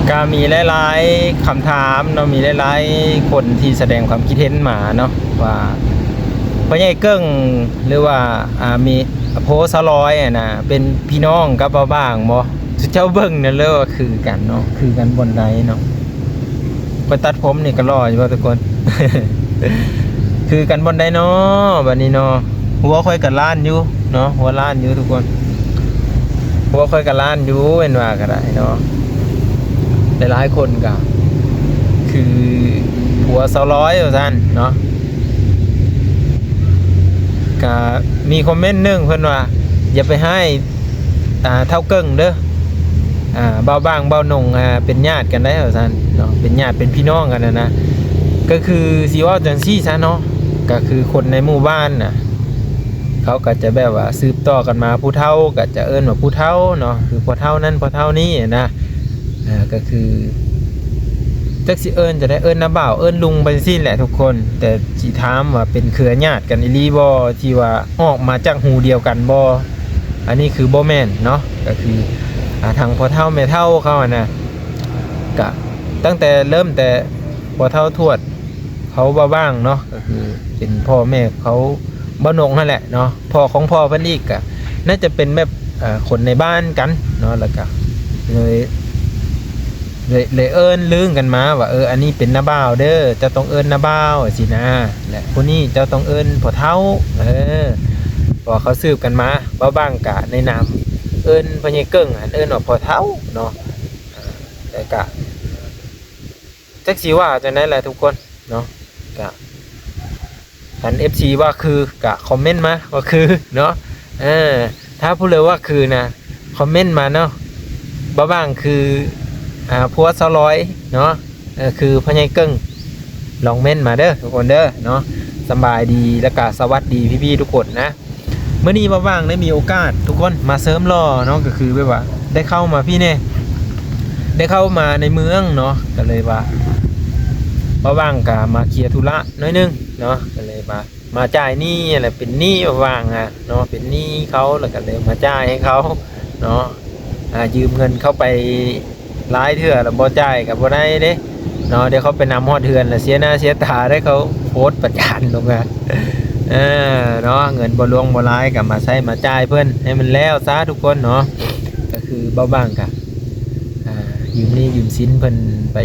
ກໍມີຫຼາຍໆຄຳຖາມເນາະ ມີຫຼາຍໆຄົນທີ່ສະແດງຄວາມຄິດເຫັນມາເນາະ ວ່າພໍ່ໃຫຍ່ເກິ່ງ ຫຼືວ່າ ອ່າ ມີ ໂພສາວລອຍຫັ້ນນະ ເປັນພີ່ນ້ອງກັບບ່າວບາງບໍ່? ເຈົ້າເບິ່ງນັ້ນເລີວ່າຄືກັນເນາະ ຄືກັນບ່ອນໃດເນາະ? ໄປຕັດຜົມນີ້ກໍຫຼໍ່ຢູ່ບໍ່ທຸກຄົນ? ຄືກັນບ່ອນໃດເນາະ ບັດນີ້ເນາະ? ຫົວຂ້ອຍກໍລ້ານຢູ່ເນາະ ຫົວລ້ານຢູ່ທຸກຄົນ ຫົວຂ້ອຍກໍລ້ານຢູ່ ແມ່ນວ່າກໍໄດ້ເນາະ. ຫຼາຍໆຄົນກໍຄືຜົວສາວລອຍວ່າຊັ້ນເນາະ. ກະມີຄອມເມັນໜຶ່ງເພິ່ນວ່າ ຢ່າໄປຮ້າຍ ອ່າ ທ້າວເກິ່ງເດີ ອ່າ ບ່າວບາງ ບ່າວນົງ ອ່າ ເປັນຍາດກັນໄດ໋ວ່າຊັ້ນເນາະ ເປັນຍາດເປັນພີ່ນ້ອງກັນນະນະ. ກໍຄືຊິເວົ້າຈັ່ງຊີ້ຊະເນາະ ກໍຄືຄົນໃນໝູ່ບ້ານນະ ເຂົາກໍຈະແບບວ່າສືບຕໍ່ກັນມາ ຜູ້ເຖົ້າກໍຈະເອີ້ນວ່າຜູ້ເຖົ້າເນາະ ຄືພໍ່ເຖົ້ານັ້ນພໍ່ເຖົ້ານີ້ນະ. ເອີ ກໍຄື ຈັກຊິເອີ້ນຈັ່ງໃດ ເອີ້ນນ້າບ່າວ ເອີ້ນລຸງໄປຈັ່ງຊີ້ແຫຼະທຸກຄົນ. ແຕ່ຊິຖາມວ່າເປັນເຄືອຍາດກັນອີ່ຫຼີບໍ່ ທີ່ວ່າອອກມາຈາກຮູດຽວກັນບໍ່? ອັນນີ້ຄືບໍ່ແມ່ນເນາະ. ກໍຄື ອ່າ ທາງພໍ່ເຖົ້າແມ່ເຖົ້າເຂົາຫັ້ນນະ ກະຕັ້ງແຕ່ເລີ່ມແຕ່ພໍ່ເຖົ້າທວດ ເຂົາບ່າວບາງເນາະ ກໍຄືເປັນພໍ່ແມ່ເຂົາບ່າວນົງຫັ້ນແຫຼະເນາະ. ພໍ່ຂອງພໍ່ເພິ່ນອີກກະໜ້າຈະເປັນແບບ ເອີ ຄົນໃນບ້ານກັນເນາະ ແລ້ວກະເລີຍ ເລີຍ ເລີຍເອີ້ນລືນກັນມາວ່າ ເອີ ອັນນີ້ເປັນນ້າບ່າວເດີ ເຈົ້າຕ້ອງເອີ້ນນ້າບ່າວ ຈັ່ງຊີ້ນະ ແລະ ຜູ້ນີ້ເຈົ້າຕ້ອງເອີ້ນພໍ່ເຖົ້າ. ເອີ ເພາະວ່າເຂົາສືບກັນມາ ບ່າວບາງກະໃນນາມເອີ້ນພໍ່ໃຫຍ່ເກິ່ງຫັ້ນ ເອີ້ນວ່າພໍ່ເຖົ້າເນາະ. ເອີ ແລ້ວກະ ຈັກຊິວ່າຈັ່ງໃດແຫຼະທຸກຄົນເນາະ. ກະຄັນເອັຟຊີວ່າຄື ກະຄອມເມັນມາວ່າຄືເນາະ. ເອີ ຖ້າຜູ້ໃດວ່າຄືນະ ຄອມເມັນມາເນາະ. ບ່າວບາງຄື ອ່າ ຜົວສາວລອຍເນາະ ເອີ ຄືພໍ່ໃຫຍ່ເກິ່ງ ລອງເມັນມາເດີທຸກຄົນເດີເນາະ. ສະບາຍດີ ແລ້ວກະສະຫວັດດີພີ່ໆທຸກຄົນນະ. ມື້ນີ້ບ່າວບາງໄດ້ມີໂອກາດທຸກຄົນມາເສີມຫຼໍ່ເນາະ ກໍຄືແບບວ່າໄດ້ເຂົ້າມາພີ້ແດ່ ໄດ້ເຂົ້າມາໃນເມືອງເນາະ ກໍເລີຍວ່າບ່າວບາງກະມາເຄຍທຸລະໜ້ອຍໜຶ່ງເນາະ ກໍເລີຍວ່າມາຈ່າຍໜີ້ຫັ້ນແຫຼະ ເປັນໜີ້ບ່າວບາງອະເນາະ ເປັນໜີ້ເຂົາ ແລ້ວກໍເລີຍມາຈ່າຍໃຫ້ເຂົາເນາະ. ອ່າ ຢືມເງິນເຂົາໄປ ຫຼາຍເທື່ອລະບໍ່ຈ່າຍກໍບໍ່ໄດ້ເດ້ເນາະ. ດຽວເຂົາໄປນຳຮອດເຮືອນລະເສຍໜ້າເສຍຕາໄດ໋ ເຂົາໂພສປະຈານລົງມາ ເອີ ເນາະ. ເງິນບໍ່ຫຼວງບໍ່ຫຼາຍກໍມາໃຊ້ມາຈ່າຍເພິ່ນໃຫ້ມັນແລ້ວຊະທຸກຄົນເນາະ. ກໍຄືບ່າວບາງກະ ອ່າ ຢືມໜີ້ຢືມສິນເພິ່ນໄປ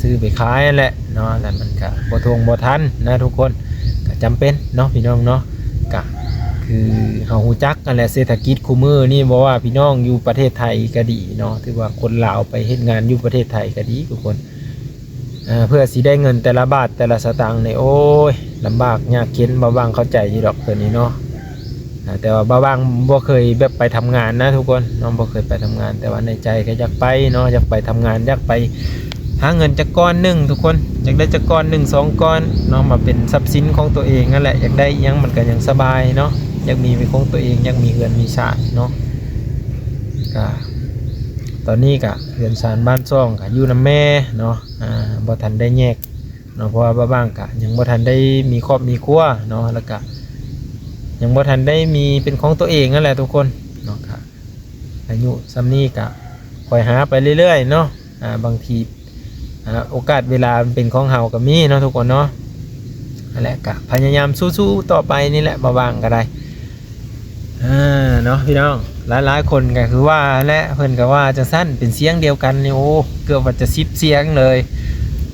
ຊື້ໄປຂາຍຫັ້ນແຫຼະເນາະ ແລ້ວມັນກະບໍ່ທົ່ງບໍ່ທັນນະທຸກຄົນ ກະຈຳເປັນເນາະພີ່ນ້ອງເນາະ. ກະຄືເຮົາຮູ້ຈັກຫັ້ນແຫຼະ ເສດຖະກິດຄູ່ມື້ນີ້ ບໍ່ວ່າພີ່ນ້ອງຢູ່ປະເທດໄທກໍດີເນາະ ຖືວ່າຄົນລາວໄປເຮັດງານຢູ່ປະເທດໄທກໍດີທຸກຄົນ ເພື່ອຊິໄດ້ເງິນແຕ່ລະບາດແຕ່ລະສະຕາງນີ້ ໂອ້ຍ ລຳບາກຍາກເຂັນ. ບ່າວບາງເຂົ້າໃຈຢູ່ດອກຕົວນີ້ເນາະ ແຕ່ວ່າບ່າວບາງບໍ່ເຄີຍແບບໄປທຳງານນະທຸກຄົນເນາະ ບໍ່ເຄີຍໄປທຳງານ ແຕ່ວ່າໃນໃຈກໍຢາກໄປເນາະ ຢາກໄປທຳງານ ຢາກໄປ ຫາເງິນຈັກກ້ອນໜຶ່ງທຸກຄົນ ຢາກໄດ້ຈັກກ້ອນໜຶ່ງສອງກ້ອນເນາະ ມາເປັນຊັບສິນຂອງຕົວເອງຫັ້ນແຫຼະ. ຢາກໄດ້ອີ່ຫຍັງມັນກໍຍັງສະບາຍເນາະ ຢາກມີເປັນຂອງຕົວເອງ ຢາກມີເຮືອນມີຊານເນາະ. ກະຕອນນີ້ກະເຮືອນຊານບ້ານຊ່ອງກະຢູ່ນຳແມ່ເນາະ ອ່າ ບໍ່ທັນໄດ້ແຍກເນາະ ເພາະວ່າບ່າວບາງກະຍັງບໍ່ທັນໄດ້ມີຄອບມີຄົວເນາະ ແລ້ວກະຍັງບໍ່ທັນໄດ້ມີເປັນຂອງຕົວເອງຫັ້ນແຫຼະທຸກຄົນເນາະ. ກະ ອາຍຸສ່ຳນີ້ກະຄ່ອຍຫາໄປເລື້ອຍໆເນາະ ອ່າ ບາງທີ ອ່າ ໂອກາດເວລາມັນເປັນຂອງເຮົາກໍມີເນາະທຸກຄົນເນາະ. ຫັ້ນແຫຼະ ກະພະຍາຍາມສູ້ໆຕໍ່ໄປນີ້ແຫຼະ ບໍ່ວ່າງກໍໄດ້ ເອີ ເນາະພີ່ນ້ອງ. ຫຼາຍໆຄົນກໍຄືວ່າແຫຼະ ເພິ່ນກໍວ່າຈັ່ງຊັ້ນ ເປັນສຽງດຽວກັນນີ້ ໂອ້ ເກືອບວ່າຈະສິບສຽງເລີຍ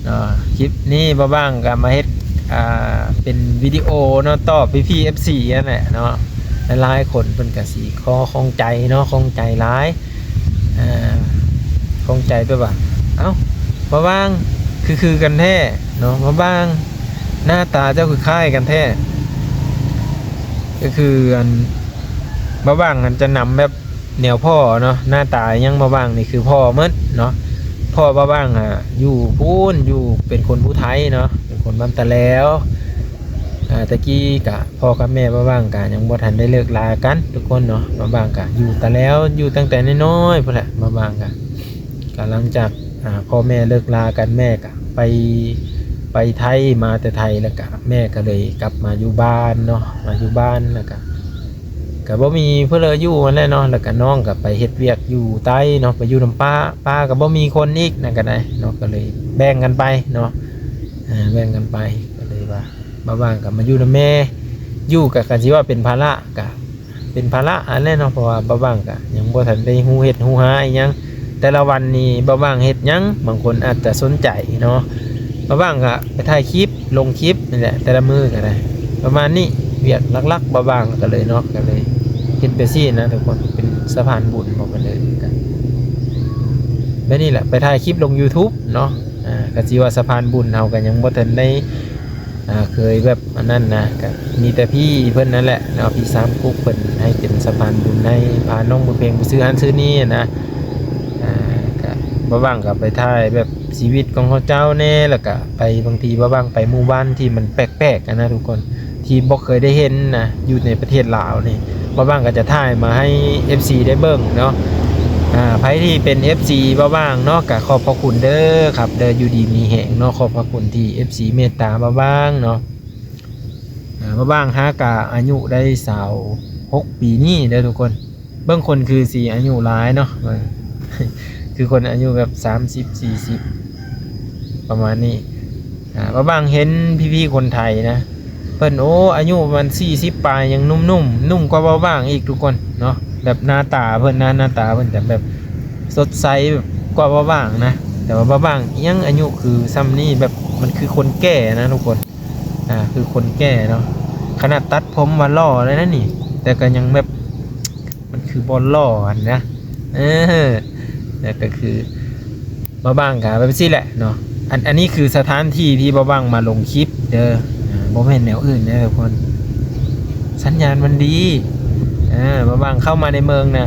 ເນາະ. ຄລິບນີ້ບໍ່ວ່າງກໍມາເຮັດ ອ່າ ເປັນວິດີໂອເນາະ ຕອບພີ່ໆ ເອັຟຊີ ຫັ້ນແຫຼະເນາະ. ຫຼາຍໆຄົນເພິ່ນກໍຊິຂໍ້ ຂ້ອງໃຈເນາະ ຂ້ອງໃຈຫຼາຍ ອ່າ ຂ້ອງໃຈແບບວ່າ ເອົ້າ ບ່າວບາງ ຄື ຄືກັນແທ້ເນາະ ບ່າວບາງ ໜ້າຕາເຈົ້າຄືຄ້າຍກັນແທ້. ກໍຄື ອັນ ບ່າວບາງຫັ້ນຈະນຳແບບແນວພໍ່ເນາະ ໜ້າຕາຫຍັງບ່າວບາງນີ້ຄືພໍ່ໝົດເນາະ. ພໍ່ບ່າວບາງ ອ່າ ຢູ່ພຸ້ນ ຢູ່ ເປັນຄົນພູໄທເນາະ ເປັນຄົນບ້ານຕາແລວ. ອ່າ ແຕ່ກີ້ກະພໍ່ກັບແມ່ບ່າວບາງກະຍັງບໍ່ທັນໄດ້ເລີກລາກັນທຸກຄົນເນາະ. ບ່າວບາງກະຢູ່ຕາແລວ ຢູ່ຕັ້ງແຕ່ນ້ອຍໆພຸ້ນແຫຼະ ບ່າວບາງກະ ກະຫຼັງຈາກ ອ່າ ພໍ່ແມ່ເລີກລາກັນ ແມ່ກະໄປ ໄປໄທ ມາແຕ່ໄທ ແລ້ວກະແມ່ກະເລີຍກັບມາຢູ່ບ້ານເນາະ ມາຢູ່ບ້ານ ແລ້ວກະ ກະບໍ່ມີຜູ້ເລີຢູ່ຫັ້ນແຫຼະເນາະ ແລ້ວກະນ້ອງກະໄປເຮັດວຽກຢູ່ໃຕ້ເນາະ ໄປຢູ່ນຳປ້າ ປ້າກະບໍ່ມີຄົນອີກນັ້ນກະໄດ້ເນາະ ກະເລີຍແບ່ງກັນໄປເນາະ ເອີ ແບ່ງກັນໄປ ກະເລີຍວ່າ ບ່າວຫວ່າງກະມາຢູ່ນຳແມ່ ຢູ່ກະ ກະຊິວ່າເປັນພາລະ ກະເປັນພາລະຫັ້ນແຫຼະເນາະ ເພາະວ່າບ່າວຫວ່າງກະຍັງບໍ່ທັນໄດ້ຮູ້ເຮັດຮູ້ຫາອີ່ຫຍັງ ແຕ່ລະວັນນີ້ບ່າວຫວ່າງເຮັດຫຍັງ ບາງຄົນອາດຈະສົນໃຈເນາະ ບ່າວຫວ່າງກະໄປຖ່າຍຄລິບ ລົງຄລິບນີ້ແຫຼະ ແຕ່ລະມື້ກະໄດ້ ປະມານນີ້ ວຽກຫຼັກໆ ບ່າວຫວ່າງກະເລີຍເນາະ ກະເລີຍເຮັດແບບຊີ້ນະທຸກຄົນ ເປັນສະພານບຸນ ບອກກັນເລີຍ ກະແບບນີ້ແຫຼະ ໄປຖ່າຍຄລິບລົງຢູທູບເນາະ ອາ ກະຊິວ່າສະພານບຸນ ເຮົາກະຍັງບໍ່ທັນໄດ້ ອາ ເຄີຍແບບອັນນັ້ນນະ ກະມີແຕ່ພີ່ເພິ່ນນັ້ນແຫຼະເນາະ ພີ່ສາມກຸກເພິ່ນໃຫ້ເປັນສະພານບຸນ ໃຫ້ພານ້ອງບຸນເພັງໄປຊື້ຫັ້ນຊື້ນີ້ນະ ອາ ກະບ່າວຫວ່າງກະໄປຖ່າຍແບບຊີວິດຂອງເຂົາເຈົ້າແດ່ ແລ້ວກະໄປ ບາງທີບ່າວຫວ່າງໄປໝູ່ບ້ານທີ່ມັນແປກໆຫັ້ນນະທຸກຄົນ ທີ່ບໍ່ເຄີຍໄດ້ເຫັນນະ ຢູ່ໃນປະເທດລາວນີ້ ບ່າວຫວ່າງກະຈະຖ່າຍມາໃຫ້ເອັຟຊີໄດ້ເບິ່ງເນາະ ອາ ໃຜທີ່ເປັນເອັຟຊີບ່າວຫວ່າງເນາະ ກະຂອບພະຄຸນເດີຄັບເດີ ຢູ່ດີມີແຮງເນາະ ຂອບພະຄຸນທີ່ເອັຟຊີເມດຕາບ່າວຫວ່າງເນາະ ອາ ບ່າວຫວ່າງຫາກະອາຍຸໄດ້ຊາວຫົກປີນີ້ເດີທຸກຄົນ ເບິ່ງຄົນຄືຊິອາຍຸຫຼາຍເນາະ ເບິ່ງ ຄືຄົນອາຍຸແບບສາມສິບ ສີ່ສິບ ປະມານນີ້ ອາ ບ່າວຫວ່າງເຫັນພີ່ໆຄົນໄທນະ ເພິ່ນ ໂອ້ ອາຍຸປະມານສີ່ສິບປາຍ ຍັງໜຸ່ມໆ ໜຸ່ມກວ່າບ່າວຫວ່າງອີກທຸກຄົນເນາະ ແບບໜ້າຕາເພິ່ນນະ ໜ້າຕາເພິ່ນຈະແບບສົດໃສ ແບບກວ່າບ່າວຫວ່າງນະ ແຕ່ວ່າບ່າວຫວ່າງຍັງອາຍຸຄືຊ່ຳນີ້ ແບບມັນຄືຄົນແກ່ນະທຸກຄົນ ອາ ຄືຄົນແກ່ເນາະ ຂະໜາດຕັດຜົມວ່າຫຼໍ່ແລ້ວນະນີ້ ແຕ່ກະຍັງແບບ ມັນຄືບໍ່ຫຼໍ່ຫັ້ນນະ ເອີ ແລ້ວກະຄື ບ່າວຫວ່າງກະແບບຊີ້ແຫຼະເນາະ ອັນ ອັນນີ້ຄືສະຖານທີ່ທີ່ບ່າວຫວ່າງມາລົງຄລິບເດີ ອາ ບໍ່ແມ່ນແນວອື່ນເດີທຸກຄົນ ສັນຍານມັນດີ ອາ ບ່າວຫວ່າງເຂົ້າມາໃນເມືອງນະ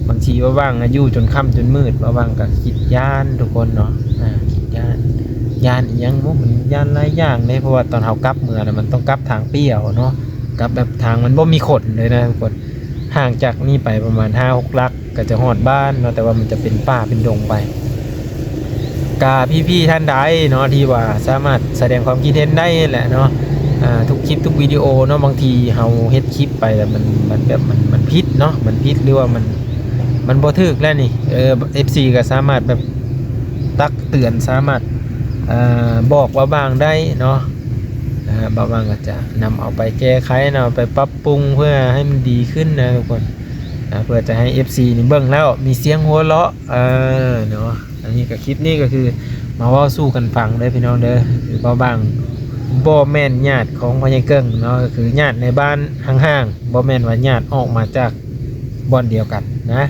ບາງທີບ່າວຫວ່າງຢູ່ຈົນຄ່ຳຈົນມືດ ບ່າວຫວ່າງກະຄິດຢ້ານທຸກຄົນເນາະ ອາ ຄິດຢ້ານ ຢ້ານອີ່ຫຍັງ ໂອ້ ມັນຢ້ານຫຼາຍຢ່າງເດ້ ເພາະວ່າຕອນເຮົາກັບເມືອນະ ມັນຕ້ອງກັບທາງປ່ຽວເນາະ ກັບແບບທາງມັນບໍ່ມີຄົນເລີຍນະທຸກຄົນ ຫ່າງຈາກນີ້ໄປປະມານຫ້າຫົກຫຼັກ ກະຈະຮອດບ້ານເນາະ ແຕ່ວ່າມັນຈະເປັນປ່າເປັນດົງໄປ ກະພີ່ໆທ່ານໃດເນາະ ທີ່ວ່າສາມາດສະແດງຄວາມຄິດເຫັນໄດ້ແຫຼະເນາະ ອາ ທຸກຄລິບທຸກວິດີໂອເນາະ ບາງທີເຮົາເຮັດຄລິບໄປແລ້ວມັນ ມັນແບບ ມັນ ມັນຜິດເນາະ ມັນຜິດ ຫຼືວ່າມັນ ມັນບໍ່ຖືກແລ້ວນີ້ ເອີ ເອັຟຊີກະສາມາດແບບຕັກເຕືອນ ສາມາດ ເອີ ບອກບ່າວຫວ່າງໄດ້ເນາະ ອາ ບ່າວຫວ່າງກະຈະນຳເອົາໄປແກ້ໄຂເນາະ ໄປປັບປຸງເພື່ອໃຫ້ມັນດີຂຶ້ນນະທຸກຄົນ ອາ ເພື່ອຈະໃຫ້ເອັຟຊີນີ້ເບິ່ງແລ້ວມີສຽງຫົວເລາະ ເອີ ເນາະ ອັນນີ້ກະ ຄລິບນີ້ກະຄືມາເວົ້າສູ່ກັນຟັງເດີພີ່ນ້ອງເດີ ຄືບ່າວຫວ່າງບໍ່ແມ່ນຍາດຂອງພໍ່ໃຫຍ່ເກິ່ງເນາະ ກະຄືຍາດໃນບ້ານຫ່າງໆ ບໍ່ແມ່ນວ່າຍາດອອກມາຈາກບ່ອນດຽວກັນນະ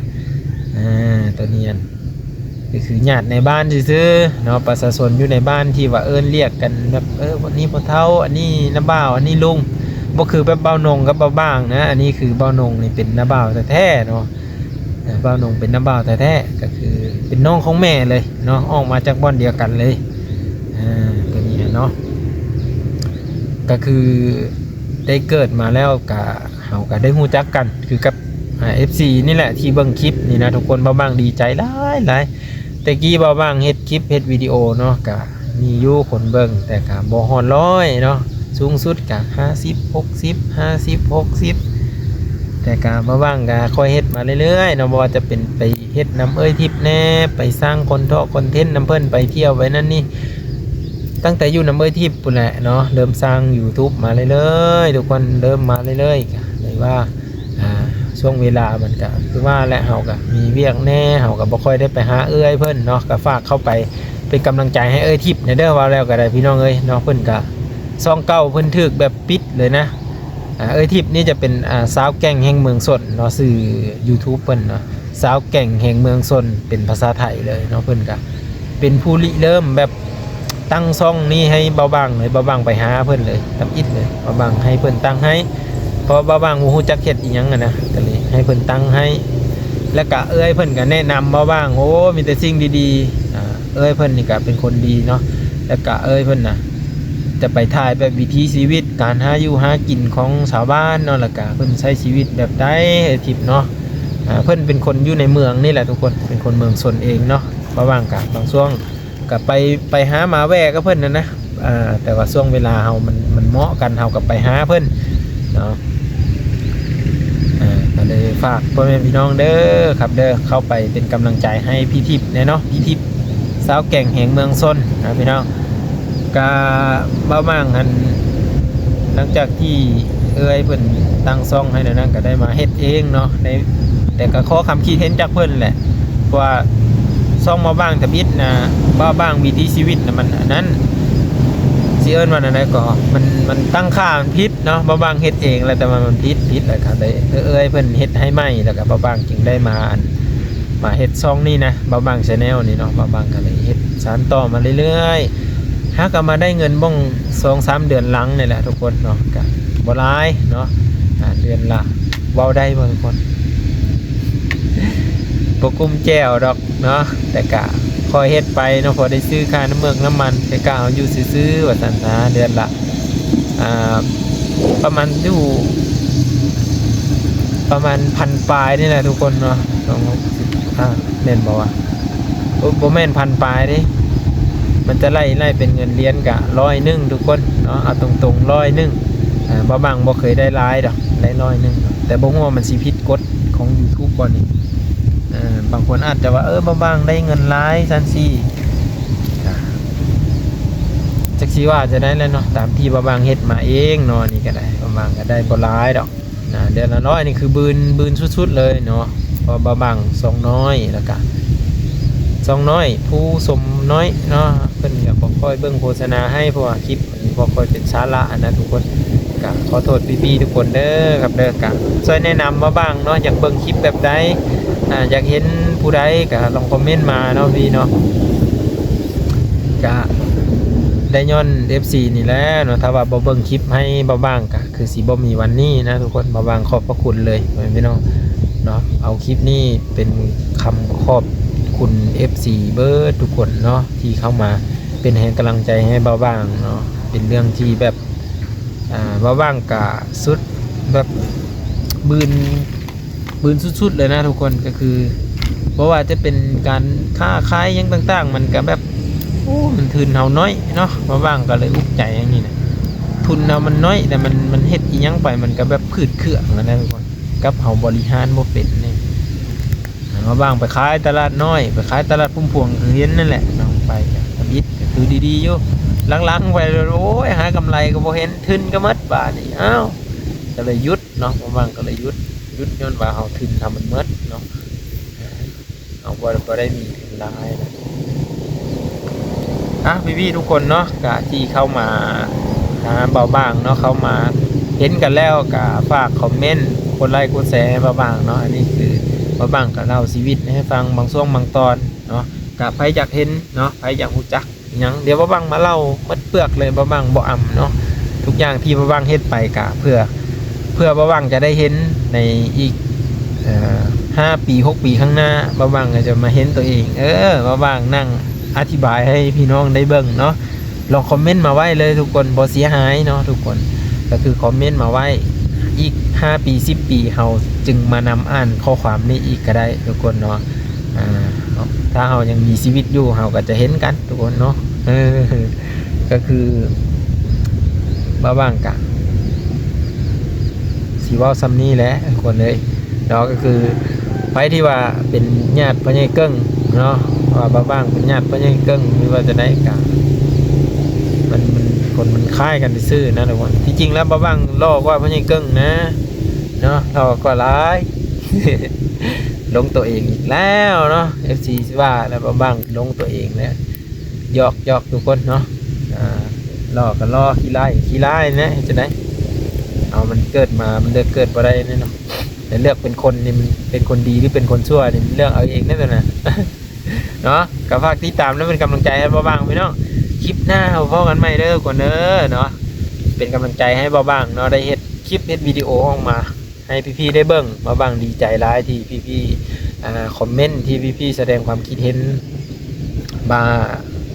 ອາ ໂຕນີ້ຫັ້ນ ກະຄືຍາດໃນບ້ານຊື່ໆເນາະ ປະຊາຊົນຢູ່ໃນບ້ານທີ່ວ່າເອີ້ນລຽກກັນແບບ ເອີ ອັນນີ້ພໍ່ເຖົ້າ ອັນນີ້ນ້າບ່າວ ອັນນີ້ລຸງ ບໍ່ຄືແບບບ່າວນົງກັບບ່າວຫວ່າງນະ ອັນນີ້ຄືບ່າວນົງນີ້ເປັນນ້າບ່າວແທ້ໆເນາະ ເອີ ບ່າວນົງເປັນນ້າບ່າວແທ້ໆ ກະຄືເປັນນ້ອງຂອງແມ່ເລີຍເນາະ ອອກມາຈາກບ່ອນດຽວກັນເລີຍ ອາ ໂຕນີ້ຫັ້ນເນາະ ກະຄືໄດ້ເກີດມາແລ້ວກະ ເຮົາກະໄດ້ຮູ້ຈັກກັນຄືກັບ ອາ ເອັຟຊີນີ້ແຫຼະທີ່ເບິ່ງຄລິບນີ້ນະທຸກຄົນ ບ່າວຫວ່າງດີໃຈຫຼາຍໆ ແຕ່ກີ້ບ່າວຫວ່າງເຮັດຄລິບເຮັດວິດີໂອເນາະ ກະມີຢູ່ຄົນເບິ່ງ ແຕ່ກະບໍ່ຮອດຮ້ອຍເນາະ ສູງສຸດກະຫ້າສິບ ຫົກສິບ ຫ້າສິບ ຫົກສິບ ແຕ່ກະບ່າວຫວ່າງກະຄ່ອຍເຮັດມາເລື້ອຍໆເນາະ ບໍ່ວ່າຈະເປັນໄປເຮັດນຳເອື້ອຍທິບແດ່ ໄປສ້າງຄອນເທນນຳເພິ່ນ ໄປທ່ຽວໄປນັ້ນນີ້ ຕັ້ງແຕ່ຢູ່ນຳເອື້ອຍທິບພຸ້ນແຫຼະເນາະ ເລີ່ມສ້າງຢູທູບມາເລື້ອຍໆ ທຸກຄົນ ເລີ່ມມາເລື້ອຍໆ ກະເລີຍວ່າ ອາ ຊ່ວງເວລາມັນກະຄືວ່າແຫຼະ ເຮົາກະມີວຽກແດ່ ເຮົາກະບໍ່ຄ່ອຍໄດ້ໄປຫາເອື້ອຍເພິ່ນເນາະ ກະຝາກເຂົ້າໄປເປັນກຳລັງໃຈໃຫ້ເອື້ອຍທິບແດ່ເດີ ເວົ້າແລ້ວກະໄດ້ພີ່ນ້ອງເອີຍເນາະ ເພິ່ນກະ ຊ່ອງເກົ່າເພິ່ນຖືກແບບປິດເລີຍນະ ອາ ເອື້ອຍທິບນີ້ຈະເປັນ ອາ ຊາວແກ່ງແຫ່ງເມືອງຊົນເນາະ ຊື່ຢູທູບເພິ່ນເນາະ ຊາວແກ່ງແຫ່ງເມືອງຊົນ ເປັນພາສາໄທເລີຍເນາະ ເພິ່ນກະເປັນຜູ້ລິເລີ່ມແບບ ຕັ້ງຊ່ອງນີ້ໃຫ້ບ່າວຫວ່າງເລີຍ ບ່າວຫວ່າງໄປຫາເພິ່ນເລີຍ ທຳອິດເລີຍ ບ່າວຫວ່າງໃຫ້ເພິ່ນຕັ້ງໃຫ້ ເພາະວ່າບ່າວຫວ່າງບໍ່ຮູ້ຈັກເຮັດອີ່ຫຍັງຫັ້ນນະ ກະເລີຍໃຫ້ເພິ່ນຕັ້ງໃຫ້ ແລ້ວກະເອື້ອຍເພິ່ນກະແນະນຳບ່າວຫວ່າງ ໂອ້ ມີແຕ່ສິ່ງດີໆ ອາ ເອື້ອຍເພິ່ນນີ້ກະເປັນຄົນດີເນາະ ແລ້ວກະເອື້ອຍເພິ່ນນະ ຈະໄປຖ່າຍແບບວິຖີຊີວິດ ການຫາຢູ່ຫາກິນຂອງຊາວບ້ານເນາະ ແລ້ວກະເພິ່ນໃຊ້ຊີວິດແບບໃດ ເອື້ອຍທິບເນາະ ອາ ເພິ່ນເປັນຄົນຢູ່ໃນເມືອງນີ້ແຫຼະທຸກຄົນ ເປັນຄົນເມືອງຊົນເອງເນາະ ບ່າວຫວ່າງກະບາງຊ່ວງ ກະໄປ ໄປຫາມາແວ່ກັບເພິ່ນຫັ້ນນະ ອາ ແຕ່ວ່າຊ່ວງເວລາເຮົາມັນ ມັນເໝາະກັນ ເຮົາກະໄປຫາເພິ່ນເນາະ ຝາກພໍ່ແມ່ພີ່ນ້ອງເດີຄັບເດີ ເຂົ້າໄປເປັນກຳລັງໃຈໃຫ້ພີ່ທິບແດ່ເນາະ ພີ່ທິບ ຊາວແກ່ງແຫ່ງເມືອງຊົນນະພີ່ນ້ອງ. ກະເວົ້າມາງຫັ້ນ ຫຼັງຈາກທີ່ເອື້ອຍເພິ່ນຕັ້ງຊ່ອງໃຫ້ແນວນັ້ນ ກະໄດ້ມາເຮັດເອງເນາະ ໃນ ແຕ່ກະຂໍຄຳຄິດເຫັນຈາກເພິ່ນແຫຼະ ເພາະວ່າຊ່ອງເວົ້າມາງທຳອິດນະ ເວົ້າມາງວິຖີຊີວິດນະ ມັນອັນນັ້ນ ຊິເອີ້ນວ່າແນວໃດກໍ ມັນ ມັນຕັ້ງຄ່າມັນຜິດເນາະ ເວົ້າມາງເຮັດເອງແຫຼະ ແຕ່ວ່າມັນຜິດ ຜິດແລ້ວກະໄດ້ເອື້ອຍເພິ່ນເຮັດໃຫ້ໃໝ່ ແລ້ວກະເວົ້າມາງຈຶ່ງໄດ້ມາອັນ ມາເຮັດຊ່ອງນີ້ນະ ເວົ້າມາງ Channel ນີ້ເນາະ ເວົ້າມາງກະເລີຍເຮັດສານຕໍ່ມາເລື້ອຍໆ ຫາກະມາໄດ້ເງິນບ່ອງສອງສາມເດືອນຫຼັງນີ້ແຫຼະທຸກຄົນເນາະ ກະບໍ່ຫຼາຍເນາະ ອ່າ ເດືອນລະ ເວົ້າໄດ້ບໍ່ທຸກຄົນ ບໍ່ກຸ້ມແຈ່ວດອກເນາະ ແຕ່ກະຄ່ອຍເຮັດໄປເນາະ ພໍໄດ້ຊື້ຄ່ານ້ຳເມືອກນ້ຳມັນ ແຕ່ກະເຮົາຢູ່ຊື່ໆ ວ່າຊັ້ນຊະ ເດືອນລະ ອ່າ ປະມານຢູ່ ປະມານພັນປາຍນີ້ແຫຼະທຸກຄົນເນາະ ສອງຮ້ອຍຫົກສິບ ອ່າ ແມ່ນບໍ່ວະ? ບໍ່ ບໍ່ແມ່ນພັນປາຍເດ້ ມັນຈະໄລ່ ໄລ່ເປັນເງິນລຽນກະຮ້ອຍໜຶ່ງທຸກຄົນເນາະ ເອົາຕົງໆ ຮ້ອຍໜຶ່ງ ອ່າ ບ່າວບັງບໍ່ເຄີຍໄດ້ຫຼາຍດອກ ໄດ້ຮ້ອຍໜຶ່ງ ແຕ່ບໍ່ຮູ້ວ່າມັນຊິຜິດກົດຂອງ YouTube ບໍ່ນີ້ ເອີ ບາງຄົນອາດຈະວ່າ ເອີ ບ່າວບັງໄດ້ເງິນຫຼາຍຊັ້ນຊີ້ ກະ ຈັກຊິວ່າຈັ່ງໃດແຫຼະເນາະ ຕາມທີ່ບ່າວບັງເຮັດມາເອງເນາະ ນີ້ກະໄດ້ ບ່າວບັງກະໄດ້ບໍ່ຫຼາຍດອກ ນະ ເດືອນລະຮ້ອຍນີ້ຄືບືນ ບືນສຸດໆເລີຍເນາະ ເພາະວ່າບ່າວບັງຊ່ອງນ້ອຍ ແລ້ວກະຊ່ອງນ້ອຍ ຜູ້ຊົມນ້ອຍເນາະ ເພິ່ນກະບໍ່ຄ່ອຍເບິ່ງໂຄສະນາໃຫ້ ເພາະວ່າຄລິບມັນບໍ່ຄ່ອຍເປັນສາລະຫັ້ນນະທຸກຄົນ ກະຂໍໂທດພີ່ໆທຸກຄົນເດີຄັບເດີ ກະຊ່ວຍແນະນຳບ່າວບັງເນາະ ຢາກເບິ່ງຄລິບແບບໃດ ອ່າ ຢາກເຫັນຜູ້ໃດກະລອງຄອມເມັນມາເນາະພີ່ເນາະ ກະໄດ້ຍ້ອນເອັຟຊີນີ້ແຫຼະເນາະ ຖ້າວ່າບໍ່ເບິ່ງຄລິບໃຫ້ບ່າວບັງກະ ຄືຊິບໍ່ມີວັນນີ້ນະທຸກຄົນ ບ່າວບັງຂອບພະຄຸນເລີຍພໍ່ແມ່ພີ່ນ້ອງເນາະ ເອົາຄລິບນີ້ເປັນຄຳຂອບຄຸນເອັຟຊີເບິດທຸກຄົນເນາະ ທີ່ເຂົ້າມາເປັນແຮງກຳລັງໃຈໃຫ້ບ່າວບັງເນາະ ເປັນເລື່ອງທີ່ແບບ ອ່າ ບ່າວບັງກະສຸດແບບບືນ ບືນສຸດໆເລີຍນະທຸກຄົນ ກະຄືບໍ່ວ່າຈະເປັນການຄ້າຂາຍຫຍັງຕ່າງໆ ມັນກະແບບ ໂອ້ ມັນທຶນເຮົານ້ອຍເນາະ ບ່າວບັງກະເລີຍອຸກໃຈຢ່າງນີ້ນະ ທຶນເຮົາມັນນ້ອຍ ແຕ່ມັນ ມັນເຮັດອີ່ຫຍັງໄປ ມັນກະແບບຝືດເຄືອງຫັ້ນນະທຸກຄົນ ກັບເຮົາບໍລິຫານບໍ່ເປັນນີ້ ບ່າວບັງໄປຂາຍຕະຫຼາດນ້ອຍ ໄປຂາຍຕະຫຼາດພຸ້ມພວງ ຄືເຫັນນັ້ນແຫຼະເນາະ ໄປກະທຳອິດ ກະຄືດີໆຢູ່ ຫຼັງໆໄປ ໂອ້ຍ ຫາກຳໄລກະບໍ່ເຫັນ ທຶນກະໝົດບາດນີ້ ອ້າວ ກະເລີຍຢຸດ ເນາະ ບ່າວບັງກະເລີຍຢຸດ ຢຸດຍ້ອນວ່າເຮົາທຶນເຮົາມັນໝົດເນາະ ເຮົາບໍ່ ບໍ່ໄດ້ມີທຶນຫຼາຍນະ ອ່ະ ພີ່ໆທຸກຄົນເນາະ ກະທີ່ເຂົ້າມາຫາບ່າວບັງເນາະ ເຂົ້າມາເຫັນກັນແລ້ວກະຝາກຄອມເມັນ ກົດໄລກົດແຊໃຫ້ບ່າວບັງເນາະ ອັນນີ້ຄືບ່າວບັງກະເລົ່າຊີວິດໃຫ້ຟັງບາງຊ່ວງບາງຕອນເນາະ ກະໃຜຢາກເຫັນເນາະ ໃຜຢາກຮູ້ຈັກ ຫຍັງ ດຽວບ່າວບັງມາເລົ່າໝົດເປືອກເລີຍ ບ່າວບັງບໍ່ອຳເນາະ ທຸກຢ່າງທີ່ບ່າວບັງເຮັດໄປກະເພື່ອ ເພື່ອບ່າວບັງຈະໄດ້ເຫັນໃນອີກ ເອີ ຫ້າປີ ຫົກປີຂ້າງໜ້າ ບ່າວບັງກະຈະມາເຫັນໂຕເອງ ເອີ ບ່າວບັງນັ່ງອະທິບາຍໃຫ້ພີ່ນ້ອງໄດ້ເບິ່ງເນາະ ລອງຄອມເມັນມາໄວ້ເລີຍທຸກຄົນ ບໍ່ເສຍຫາຍເນາະທຸກຄົນ ກະຄືຄອມເມັນມາໄວ້ ອີກຫ້າປີ ສິບປີ ເຮົາຈຶ່ງມານຳອ່ານຂໍ້ຄວາມນີ້ອີກກະໄດ້ທຸກຄົນເນາະ ອ່າ ເນາະ ຖ້າເຮົາຍັງມີຊີວິດຢູ່ ເຮົາກະຈະເຫັນກັນທຸກຄົນເນາະ ເອີ ກະຄືບ່າວບັງກະຊິເວົ້າຊ່ຳນີ້ແຫຼະທຸກຄົນເອີຍເນາະ ກະຄືໃຜທີ່ວ່າເປັນຍາດພໍ່ໃຫຍ່ເກິ່ງເນາະ ວ່າບ່າວບັງເປັນຍາດພໍ່ໃຫຍ່ເກິ່ງ ຫຼືວ່າຈັ່ງໃດກະ ມັນ ມັນ ຄົນມັນຄ້າຍກັນຊື່ໆນະທຸກຄົນ ທີ່ຈິງແລ້ວບ່າວບັງຫຼໍ່ກວ່າພໍ່ໃຫຍ່ເກິ່ງນະ ເນາະ ເຮົາກວ່າຫຼາຍ ຫຼົງໂຕເອງອີກແລ້ວເນາະ ເອັຟຊີຊິວ່າແລ້ວ ບ່າວບັງຫຼົງໂຕເອງແລ້ວ ຢອກໆທຸກຄົນເນາະ ອ່າ ຫຼໍ່ກະຫຼໍ່ ຂີ້ຮ້າຍຂີ້ຮ້າຍແຫຼະ ເຮັດຈັ່ງໃດ ເອົາ ມັນເກີດມາ ມັນເລືອກເກີດບໍ່ໄດ້ເນາະ ແຕ່ເລືອກເປັນຄົນນີ້ ມັນເປັນຄົນດີ ຫຼືເປັນຄົນຊົ່ວນີ້ ມັນເລືອກເອົາເອງເດ້ໂຕນັ້ນ ເນາະ ກະຝາກຕິດຕາມ ແລະ ເປັນກຳລັງໃຈໃຫ້ບ່າວບັງພີ່ນ້ອງ ຄລິບໜ້າເຮົາພໍ້ກັນໃໝ່ເດີທຸກຄົນເດີເນາະ ເປັນກຳລັງໃຈໃຫ້ບ່າວບັງເນາະ ໄດ້ເຮັດຄລິບເຮັດວິດີໂອອອກມາໃຫ້ພີ່ໆໄດ້ເບິ່ງ ບ່າວບັງດີໃຈຫຼາຍທີ່ພີ່ໆ ອ່າ ຄອມເມັນ ທີ່ພີ່ໆສະແດງຄວາມຄິດເຫັນມາ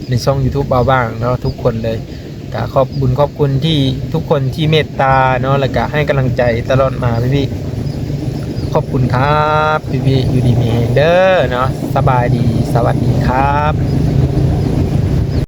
ໃນຊ່ອງ YouTube ບ່າວບັງເນາະ ທຸກຄົນເລີຍ ກະຂອບບຸນຂອບຄຸນທີ່ທຸກຄົນທີ່ເມດຕາເນາະ ແລະກະໃຫ້ກຳລັງໃຈຕະຫຼອດມາພີ່ໆ ຂອບຄຸນຄັບ ພີ່ໆ ຢູ່ດີມີແຮງເດີເນາະ ສະບາຍດີ ສະຫວັດດີຄັບ.